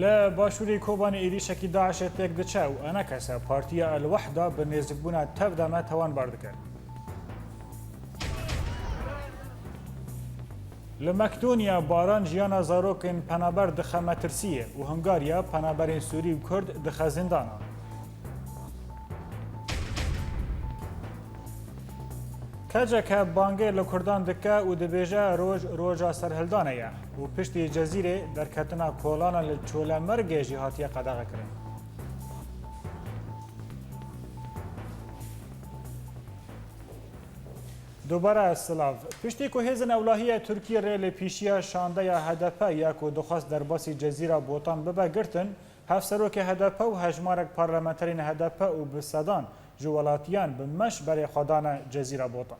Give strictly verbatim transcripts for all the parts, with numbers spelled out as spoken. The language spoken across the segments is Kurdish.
Li başûrê Kobanê êrîşekî DAIŞê têk diçe û enekese Partiya El Wehda bi nêzikbûna tev de me tawanbar dike. Li Makedonya baran jiyana zarokên penaber dixe metirsiyê û Hungarya penaberên Sûrî û Kurd dixe zîndana. K C K bangê li Kurdan dike û dibêje roj roja serhildanê ye û piştî Cezîrê derketina kolana li Çolemergê jî hatiye qedexekirin. Dubare silav. Piştî ku Hêzên Ewlahiyê Tirkiyê rê li pêşiya şandeya H D P ya ku dixwest derbasî Cezîra Botan bibe girtin, hevserokê H D P û hejmarek parlamenterên H D P û bi sedan ji welatiyan bi meş berê xwe dane Cezîra Botan.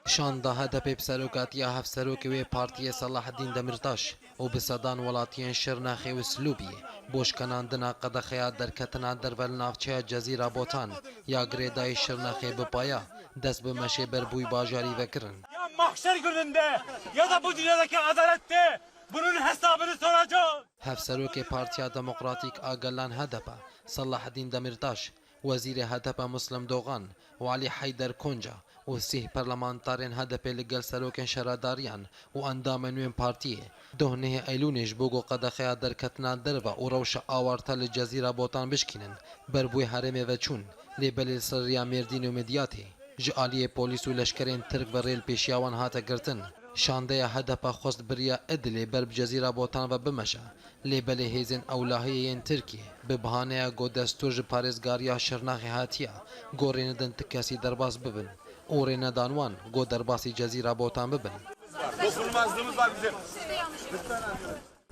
Şanda H D P bi serokatiya hevserokê wê partiyê Selaheddîn Demîrtaş û bi sedan welatiyên Şirnexê û Silûbiyê bo şikenandina qedexeya derketina derve li navçeya Cezîra Botan ya girêdayî Şirnexê bi paya dest bi meşê berbûyî bajarî ve kirin. Ya mahşer gününde ya da bu dünyadaki adalette bunun hesabını soracağız. Hevserokê Partiya Demokratîk a Gelan H D P, Selaheddîn Demîrtaş, Wezîrê H D P Muslim Dogan û Elî Heyder Konca û sîh parlamentarên H D P li gel serokên şaredariyan û endamên wê partiyê doh nehê Eylûnê ji bo ku qedexeya derketina derve û rewşa awarte li Cezîra Botan bişkînin, ber bi wê herêmê ve çûn, lê belê li ser riya Mêrdîn û Midyatê ji aliyê polîs û leşkerên Tirk ve rê li pêşiya wan hate girtin. Şandeya H D P xwest bi riya Idilê ber bi Cezîra Botan ve bimeşe, lê belê hêzên ewlahiyê yên Tirkiyê bi bahaneya ku destûr ji parêzgariya Şirnexê hatiye, ku rê nedin ti kesî derbas bibin û rê nedan wan ku derbasî Cezîra Botan bibin.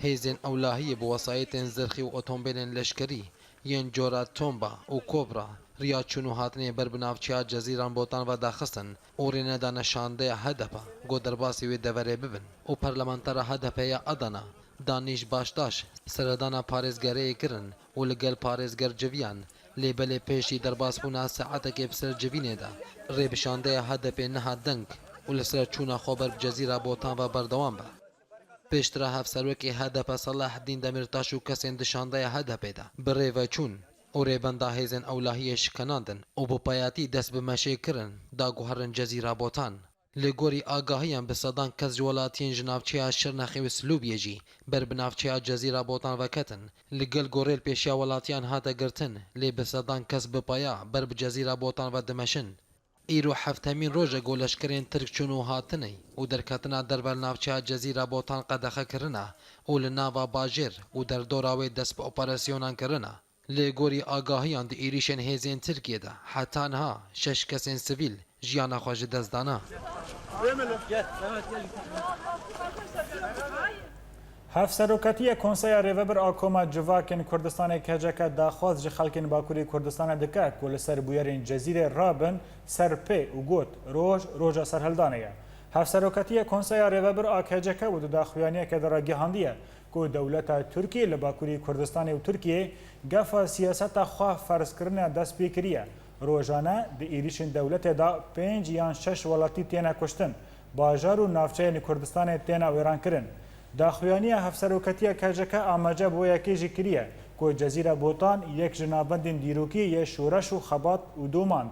Hêzên ewlahiyê bi wesayîtên zirxî û otombêlên leşkerî yên cora Tomba û Kobra riya çûn û hatinê ber bi navçeya Cezîran Botan ve daxistin û rê nedane şandeya H D P ku derbasî wê deverê bibin û parlamentera H D P ya Adana Danîş Baştaş seredana parêzgerê kirin û li gel parêzger civiyan, lê belê pêşî derbasbûna saetekê bi ser civînê de rê bi şandeya H D P nehat deng û li ser çûna xwe ber bi Cezîra Botan ve berdewam be. Pêştira hevserokê H D P Selaheddîn Demîrtaş û kesên di şandeya H D P de bi rê ve çûn û rêbenda hêzên ewlahiyê şikenandin û bi payatî dest bi meşê kirin da guherin Cezîra Botan. Li gorî agahiyan bi sedan kes ji welatiyên ji navçeya Şirnexê û Silûbiyê jî ber bi navçeya Cezîra Botan ve ketin. Li gel gorê li pêşiya welatiyan hate girtin, lê bi sedan kes bi paya ber bi Cezîra Botan ve dimeşin. Îro heftemîn roj e ku leşkerên Tirk çûn û hatinê û derketina derve li navçeya Cezîra Botan qedexe kirine û li nava bajêr û derdora wê dest bi operasyonan kirine. Li gorî agahiyan di êrîşên hêzên Tirkiyê de heta niha şeş kesên sivîl jiyana xwe ji dest dane. Hevserokatiya Konseya Rêvebir a Koma Civakên Kurdistanê K C K daxwaz ji xelkên Bakurê Kurdistanê dike ku li ser bûyerên Cezîrê rabin ser pê û got, roj roja serhildanê ye. Hevserokatiya Konseya Rêvebir a K C K û di daxuyaniyeke de ragihandiye ku dewleta Tirkiyê li Bakurê Kurdistanê û Tirkiyê gefa siyaseta xwe ferzkirine dest pê kiriye. Rojane di êrîşên dewletê de pênc yan şeş welatî têne kuştin, bajar û navçeyên Kurdistanê têne wêrankirin. Daxuyaniya Hevserokatiya K C K amaje bi wê yekê jî kiriye ku Cezîra Botan yek ji navendên dîrokî yê şoreş û xebat û domand,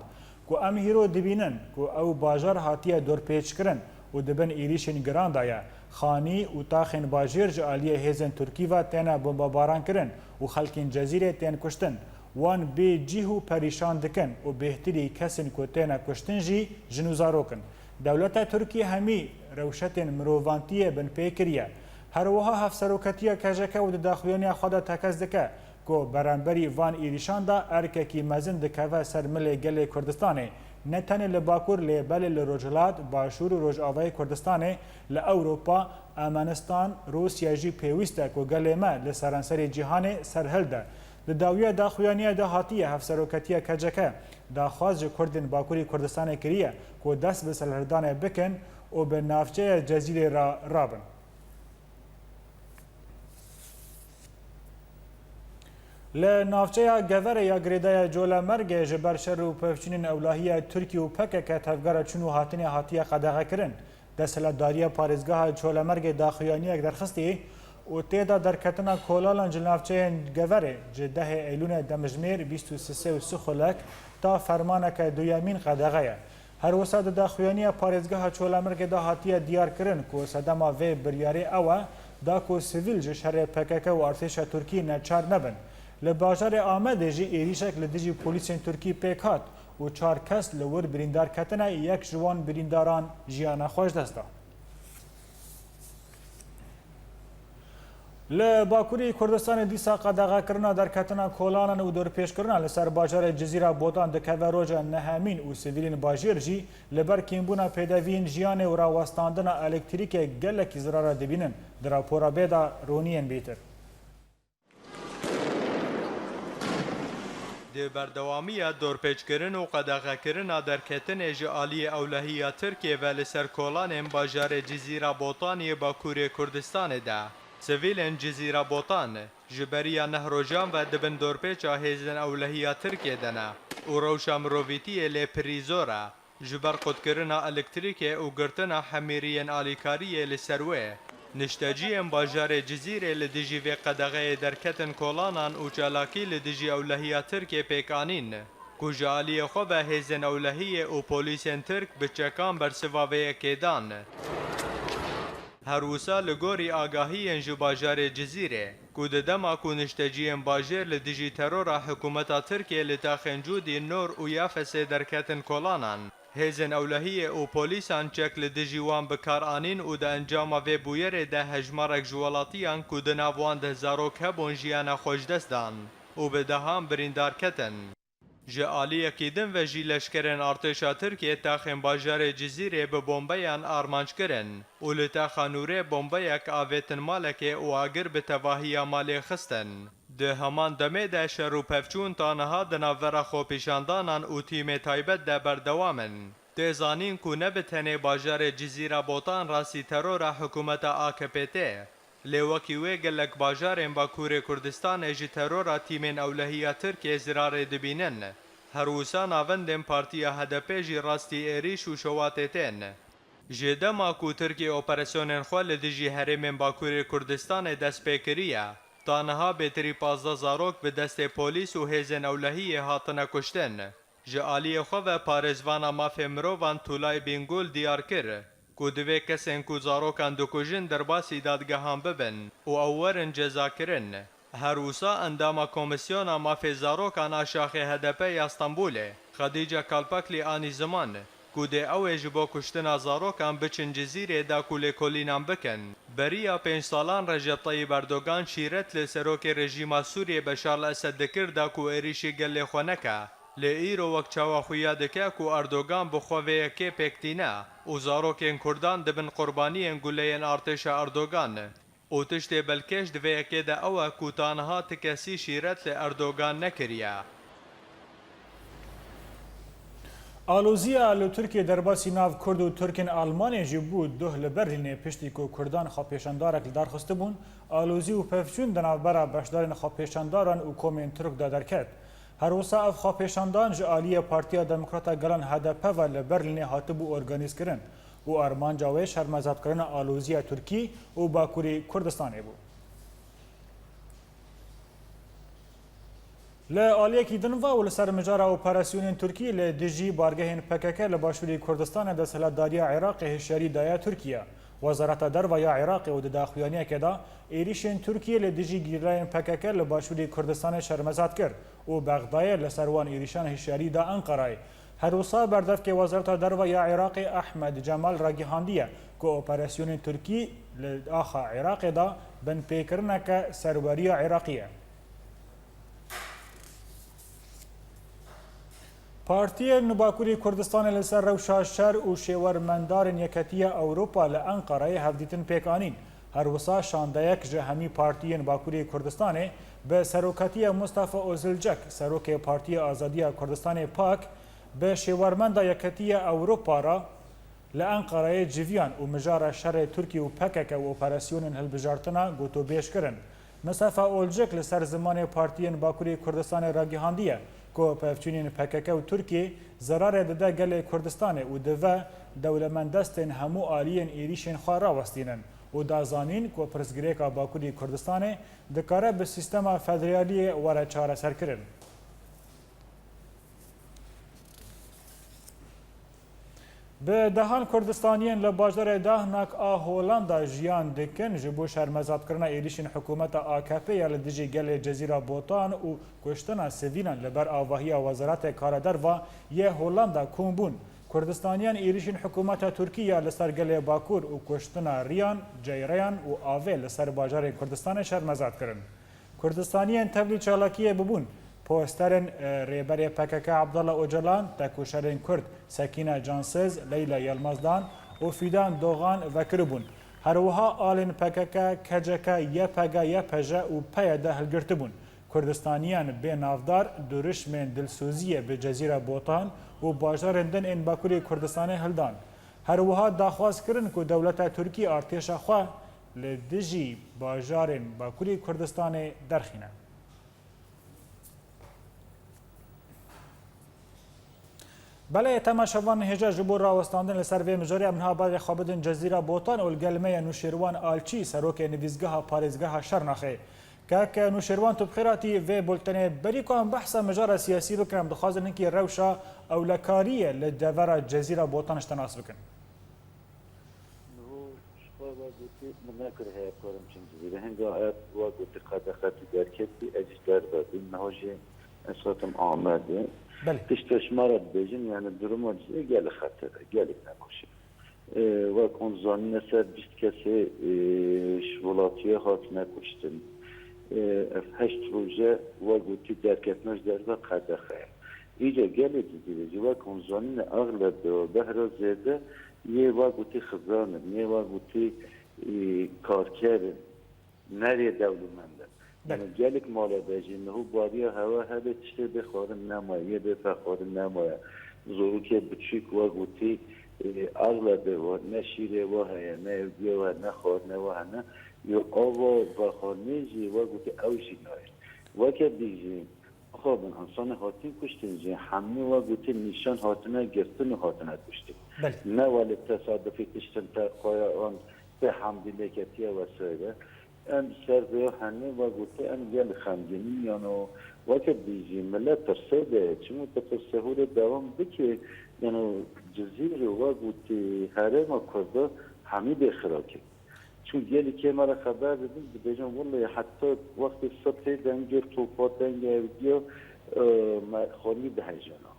ku em hîro dibînin ku ew bajar hatiye dorpêçkirin û di bin êrîşên giran de ye. Xanî û taxên bajêr ji aliyê hêzên Tirkî ve têne bombebarankirin û xelkên Cezîrê tên kuştin. Wan bê cîh û perîşan dikin û bêhtirî kesên ku têne kuştin jî jin û zarok in. Dewleta Tirkiyê hemî rewşetên mirovantiyê binpê kiriye. Her wiha Hevserokatiya K C K û di daxuyaniya xwe de tekez dike ku beramberî van êrîşan de erkekî mezin dikeve ser milê gelê Kurdistanê, ne tenê li Bakur lê belê li Rojhilat, Başûr û Rojavayê Kurdistanê, li Ewropa, Ermenistan, Rûsya jî pêwîst e ku gelê me li seranserê cîhanê serhilde. Di dawiya daxuyaniyê de hatiye Hevserokatiya K C K daxwaz ji Kurdên Bakurê Kurdistanê kiriye ku dest bi serhildanê bikin û bi navçeya Cezîrê re rabin. Li navçeya Geverê ya girêdaya Colemêrgê ji ber şer û pevçûnên ewlahiya Tirkî û P K K tevgera çûn û hatinê hatiye qedexekirin. Desthilatdariya parêzgeha Çolemêrgê daxuyaniyek derxistî û tê de derketina kolanan ji navçeyên Geverê ji dehê Eylûnê demjimêr bîst û sê û sî xulek ta fermaneke duyemîn qedexe ye. Her wisa di daxuyaniya parêzgeha Çolemêrgê de hatiye diyarkirin ku sedema vê biryarê ew e da ku sivîl ji şerê P K K û artêşa Tirkî neçar nebin. Li bajarê Amedê jî êrîşek li dijî polîsên Tirkî pêk hat û çar kes li wir birîndar ketine, yek ji wan birîndaran jiyana xwe ji dest da. Li Bakurê Kurdistanê dîsa qedexekirina derketina kolanan û dorpêçkirina li ser bajarê Cizîra Botan dikeve roja nehemîn û sivîlên bajêr jî li ber kêmbûna pêdeviyên jiyanê û rawestandina elektrîkê gelekî zirara dibînin. Di rapora bê de roniyên bêtir. Di berdewamiya dorpêçkirin û qedexekirina derketinê ji aliyê ewlehiya Tirkiyê ve li ser kolanên bajarê Cizîra Botanê yê Bakurê Kurdistanê de, sivîlên Cizîra Botan ji beriya neh rojan ve di bin dorpêça hêzên ewlehiya Tirkiyê de ne û rewşa mirovîtiyê lê pirî zor e. Ji ber qutkirina elektrîkê û girtina hemîriyên alîkariyê li ser wê, nişteciyên bajarê Cizîrê li dijî vê qedexeyê derketin kolanan û çalakî li dijî ewlehiya Tirkê pêk anîn, ku ji aliyê xwe ve hêzên ewlehiyê û polîsên Tirk bi çekan bersiva vê yekê dan. Her wisa li gorî agahiyên ji bajarê Cizîrê, ku di dema ku nişteciyên bajêr li dijî terora hikûmeta Tirkiyê li taxên Cûdî, Nor û Yafesê derketin kolanan, hêzên ewlehiyê û polîsan çek li dijî wan bi kar anîn û di encama vê bûyerê de hejmarek ji welatiyan ku di nav wan de zarok hebûn jiyana xwe ji dest dan û bi dehan birîndar ketin. Ji aliyekî din ve jî leşkerên artêşa Tirkiyê taxên bajarê Cizîrê bi bombeyan armanc kirin û li taxa Nûrê bombeyek avêtin malekê û agir bi tevahiya malê xistin. Di heman demê de şer û pevçûn ta niha di navbera xwepêşandanan û tîmê taybet de berdewam in. Tê zanîn ku ne bi tenê bajarê Cizîra Botan rastî terora hikûmeta A K P tê, lê wekî wê gelek bajarên Bakurê Kurdistanê ji terora tîmên ewlehiya Tirkiyê zirarê dibînin. Her wisa navendên partiya H D P jî rastî êrîş û şewatê tên. Ji dema ku Tirkiye operasyonên xwe li dijî herêmên Bakurê Kurdistanê dest pê kiriye, ta niha bêtirî pazdeh zarok bi destê polîs û hêzên ewlehiyê hatine kuştin. Ji aliyê xwe ve parêzvana mafê mirovan Tulay Bingul diyar kir ku divê kesên ku zarokan dikujin derbasî dadgehan bibin û ew werin cezakirin. Her wisa endama Komîsyona Mafê Zarokan a şaxê H D P ya Stenbolê, Xedîce Kalpakli anî ziman ku dê ew ê ji bo kuştina zarokan biçin Cizîrê da ku lêkolînan bikin. Beriya pênc salan Recep Tayyip Erdogan şîret li serokê rejîma Sûriyê Beşar el-Esed dikir da ku êrîşî gelê xwe neke. Lê îro wek çawa xuya dike ku Erdogan bi xwe vê yekê pêk tîne û zarokên Kurdan dibin qurbaniyên guleyên artêşa Erdogan. Û tiştê belkêş di vê yekê de ew e ku ta niha ti kesî şîret li Erdogan nekiriye. Aloziya li Tirkiyê derbasî nav Kurd û Tirkên Almanê jî bû duh li Berlînê, piştî ku Kurdan xwepêşandarek li dar xistibûn, alozî û pevçûn di navbera beşdarên xwepêşandaran û komên Tirk de derket. Her wisa ev xwepêşandan ji aliyê Partiya Demokrata Gelan H D P ve li Berlînê hatibû organîzkirin û armanca wê şermezarkirina aloziya Tirkî û Bakurê Kurdistanê bû. Li aliyekî din ve û li ser mijara operasyonên Tirkî li dijî bargehên P K K li Başûrê Kurdistanê desthilatdariya Iraqê hişyarî daye Tirkiye. Wezareta Derve ya Iraqê û di daxuyaniyekê de êrîşên Tirkiyê li dijî gîrlayên P K K li Başûrê Kurdistanê şermezar kir û Bexdayê li ser wan êrîşan hişyarî da Enqerayê. Her wisa berdevkê Wezareta Derve ya Iraqê Ehmed Cemal ragihandiye ku operasyonên Tirkî li axa Iraqê de binpêkirineke serweriya Iraqî ye. Partiyên Bakurê Kurdistanê li ser rewşa şer û şêwermendarên Yeketiya Ewropa li Enqereyê hevdîtin pêk anîn. Her wisa şandeyek ji hemî partiyên Bakurê Kurdistanê bi serokatiya Mustafa Ozilcek, serokê Partiya Azadiya Kurdistanê PAK, bi şêwermenda Yeketiya Ewropa re li Enqereyê civiyan û mijara şerê Tirkî û P K K û operasyonên hilbijartina gotûbêj kirin. Mistefa Olcik li ser zimanê partiyên Bakurê Kurdistanê ragihandiye Ku pevçûnên P K K û Tirkiyê zerarê dide gelê Kurdistanê û dive dewlemendestên hemû aliyên êrîşên xwe rawestînin û da zanîn ku pirsgirêka Bakurê Kurdistanê dikare bi sîstema federaliyê were çareserkirin. Bi dehan Kurdistaniyên li bajarê Dahnak a Holanda jiyan dikin, ji bo şermezarkirina êrîşên hikûmeta A K P ya li dijî gelê Cezîra Botan û kuştina sivîlan li ber avahiya Wezaretê Kara Derva yê Holanda kom bûn. Kurdistaniyan êrîşên hikûmeta Tirkî ya li ser gelê Bakur û kuştina riyan, ceyreyan û avê li ser bajarên Kurdistanê şermezar kirin. Kurdistaniyên tevlî çalakiyê bibûn. Posterên, e, rêberê P K K Abdullah Ocalan, tekoşerên Kurd Sekîne Cansiz, Leyla Yilmazdan û Fîdan Dogan vekiribûn. Her wiha alên P K K, K C K, Y P G, Y P J û P Y D hilgirtibûn. Kurdistaniyan bê navdar durişmên dilsoziyê bi Cezîra Botan û bajarên din ên Bakurê Kurdistanê hildan. Her wiha daxwaz kirin ku dewleta Tirkî artêşa xwe li dijî bajarên Bakurê Kurdistanê derxîne. Belê, temaşevan, hêja ji bo rawestandin li ser vê mijarê em niha bavê xwe bidin Cezîra Botan û li gel me ye Nûşêrwan Alçî, serokê nivîsgeha parêzgeha Şernaxê. Kek Nûşêrwan, tu bi xêr hatî vê bultenê. Berî ku em behsa mijara siyasî bikin, em dixwazin hinkî rewşa ewlekariyê li devera Cezîra Botan ji te nas bikin. Niho ji xwe ve gotî, min nekir heye karim çim Cizîrê. Hinga ev we gotî qedexe tu derketî, ez jî derve bûm. Niho jî ez hatim Amedê. Belê. Tişta ji me re dibêjin, yani duruma Cizîrê gelek xeter e, gelek nebaş e. Ê, wek hûn zanîne ser bîst kesê, ê, ji welatiyê hatine kuştin. Ê, ev heşt roje we gotî derketina ji derve qedexe ye. Îca gelê Cizîrê jî wek hûn zanîne exlebe behra zêde yê we gotî xizan in, yê we gotî, ê, karker in, ne yê dewlemend in. Belê. Yani gelek mala de jî niho bariya hewa hebe tiştê bê xwarin nemaye, yê bê vexwarin nemaye. Zorokê biçûk we gotî, ê, exlebe we, ne şîrê we heye, ne ewdiye we, ne xwarine we hene. Yo ava vexwarinê jî we gotî ew jî nayê. Weke dî jî Axabin însanê hatin kuştin jî hemî we gotî nîşan hatine girtin û hatine kuştin. Belê. Ne welê tesadufî tiştin te xwe ya an tê hemdî lêketiye wesayre. Em ser vê henê we gotî em gelek xemgîn in, yano weke dî jî milet tirsê de ye. Çimû tu tirsê hûrê dewam bikê, yano Cizîr we gotî herêma Kurda hemî bê xirakê. Çû gelekê me re xeber didin, dibêjin, wellahî heta wextê sibhê dengê topa, dengê ewdiya, e, me xanî dihejena.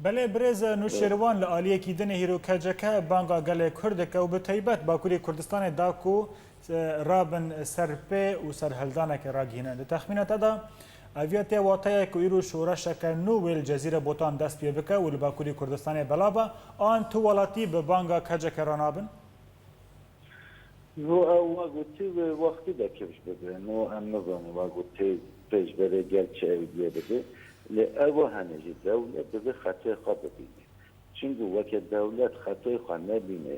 Belê birêz Nûşêrwan, li aliyekî din ê hîro K C K banga gelê Kurd dike û bi taybet Bakurê Kurdistanê da ku, e, rabin ser pê û serhildaneke ragihînin. Di texmîna te de eviya tê wateyek ku îro şoreşeke nû wê li Cezîre Botan dest pê bike û li Bakurê Kurdistanê belav be, an tu welatî bi banga K C K re nabin? No ew wa gotî wê wextî de kifş bibe. No em nizanin wa gotî pêşberê gel çi ewdiye bibe. Lê ew wa hene jî dewlet divê xetayê xwe bibîne. Çimkî weke dewlet xetayê xwe nebîne,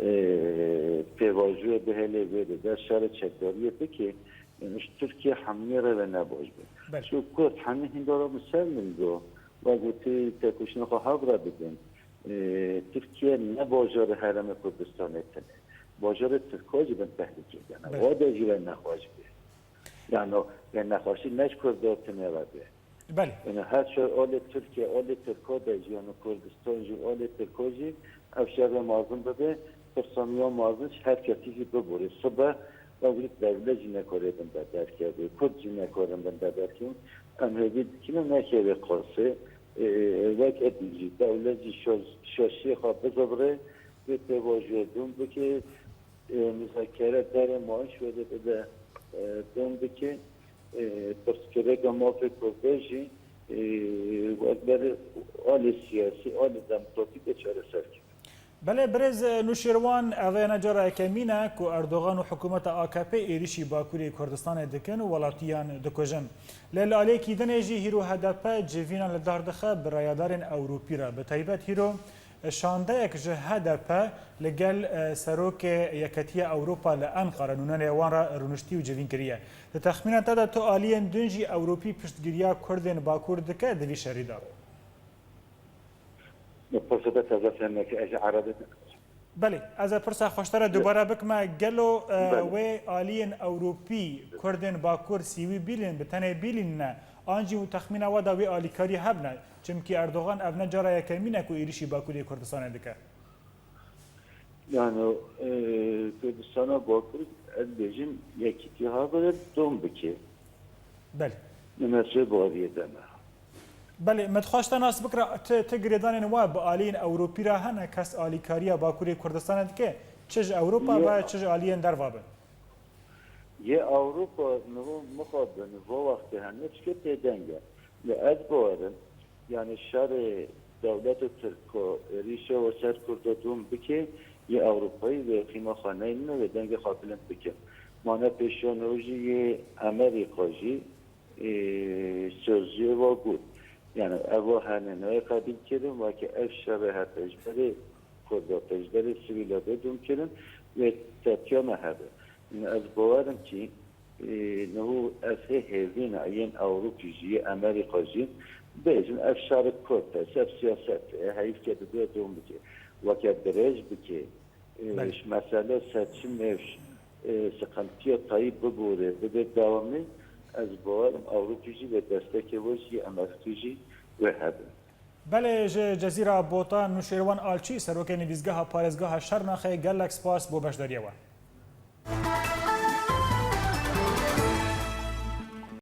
ê, pêvajoyê bihêle wê de der şerê çekdariyê bike, yani ji Tirkiye hemiyê re ve nebaş be. Belê. Ço Kurd hemî hîndara min ser min go, wa gotî tekoşîna xwe hev re bidin. Ê, Tirkiye ne bajarê Herêma Kurdistanê tune. Bajarê Tirka jî bin tehlîkê de ne. Belê. Wa de jî wê nexweş bê. Yani wê nexweşî ne ji Kurda tune re bê. Belê. Yani her çar alê Tirkiye, alê Tirka de jî, yani Kurdistan jî, alê Tirka jî ev şerê mezin bibe, tirsamiya mezin ji her kesî jî biborê. Sibe ew dewlet jî nekarê bin de derkeve, Kurd jî nekarin bin de derkevin. Em hêvî dikin û nexêrê qasê, e, e, wek edî jî dewlet jî şa-, şaşiyê xwe bizivirê, bê pêvajoyê dûn bike, e, muzakere derê mayîş wê de bide, e, dûn bike, e, pirsgirêka mafê Kurda jî, e, wek berê alê siyasî, alê demokratîk de çareser kirin. Belê birêz Nûşêrwan, ev ne cara yekemîn e ku Erdogan û hikûmeta A K P êrîşî Bakurê Kurdistanê dikin û welatiyan dikujin. Lê li aliyekî dinê jî hîro H D P civînan li dar dixe bi rayedarên Ewropî re, bi taybet hîro Şandeyek ji H D P li gel, e, Serokê Yeketiya Ewropa li Enqere nûnerê wan re rûniştî û civîn kiriye. Di texmîna te de tu aliyên din jî Ewropî piştgiriya Kurdên Bakur dike di vî şerî de? Bi pirseke teze fehmeke ez ji Erebê dikim. Belê, ez ê pirsa xweştera dubare bikime, gelo, e, Belê. wê aliyên Ewropî Kurdên Bakur sîwî bîlin, bi tenê bîlîn ne, an jî û texmîna we de wê alîkarî hebne? Çimkî Erdogan ev ne cara yekemîn e ku êrîşî Bakurê Kurdistanê dike. Yani, e, Kurdistana Bakur, ez bêjim, yekîtiya hebire dom bike. Belê. Min ez vê baviyê de me. Belê, me dixwest te nas bikira, ti, ti girêdanên we bi aliyên Ewropî re hene, kes alîkariya Bakurê Kurdistanê dike, çi ji Ewropa Ye- be, çi ji aliyên derva be. Yê Ewropa niho mixabin, vo wextê hene, çike têdeng e. Lê ez bawerim, yani şerê dewleta Tirko êrîşa we ser Kurda dom bike, yê Ewropayî vê qîma xwe neynin û vê dengê xwe bilind bikin. Mane pêşiya niho jî yê Amerîka jî, ê, sözcüyê wa got. Yani ev wa hene nayê qebîl kirin, weke ev şerê hete ji berê Kurda, ji berê sivîla bê dom kirin, wê tepkiya me hebe. Yani ez bawerim kî, ê, niho ev hê hêvî ne, yên Ewropî jî, yê Amerîka jî, bêjin ev şerê Kurd e, ev siyaset e, heyv ke dibe dom bike. Weke dirêj bike, e, Belê. ji mesele seçimê, e, sıkıntıya Tayyip bibore, bibe dewamî, ez bawerim Ewropî jî wê destekê we jî, Amerîkî jî wê hebin. Belê, ji Cezîra Botan, Nûşêrwan Alçî, serokê nivîsgeha parêzgeha Şernaxê, gelek spas bo beşdariya we.